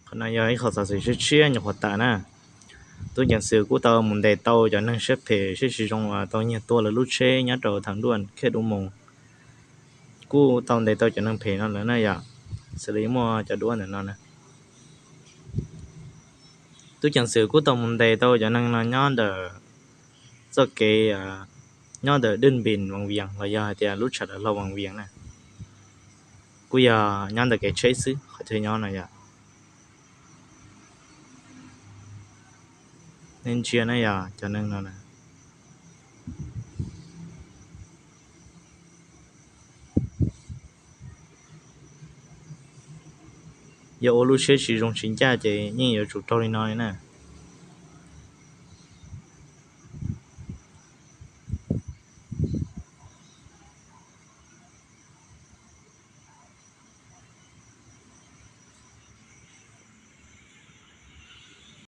Qhov no yog ib qho xov xwm tshiab tshiab nyuam qhuav tawm na. Tub ceev xwm kuj tau mus ntes tau cov neeg siab phem siab tsis zoo uas tau nyiag tua lawv lub tsheb nyob rau Thaj Duaj Khej Dub Moos, kuj tau ntes tau cov neeg phem no lawm na yom. Xws li muaj cov duab ntawm no na, tub ceev xwm kuj tau mus ntes tau cov neeg no nyob ntawm txoj kev, nyob ntawm Dej Npis Vaj Vias los yog hais tias lub tshav dav hlau Vaj Vias na, kuj yog nyob ntawm kev tsheb xwb qhov chaw nyob no yom. Nej ntsia na yog cov neeg no na, yog ua lub siab tsis zoo tsis ncaj ces yeej yuav tsum raug li no li na.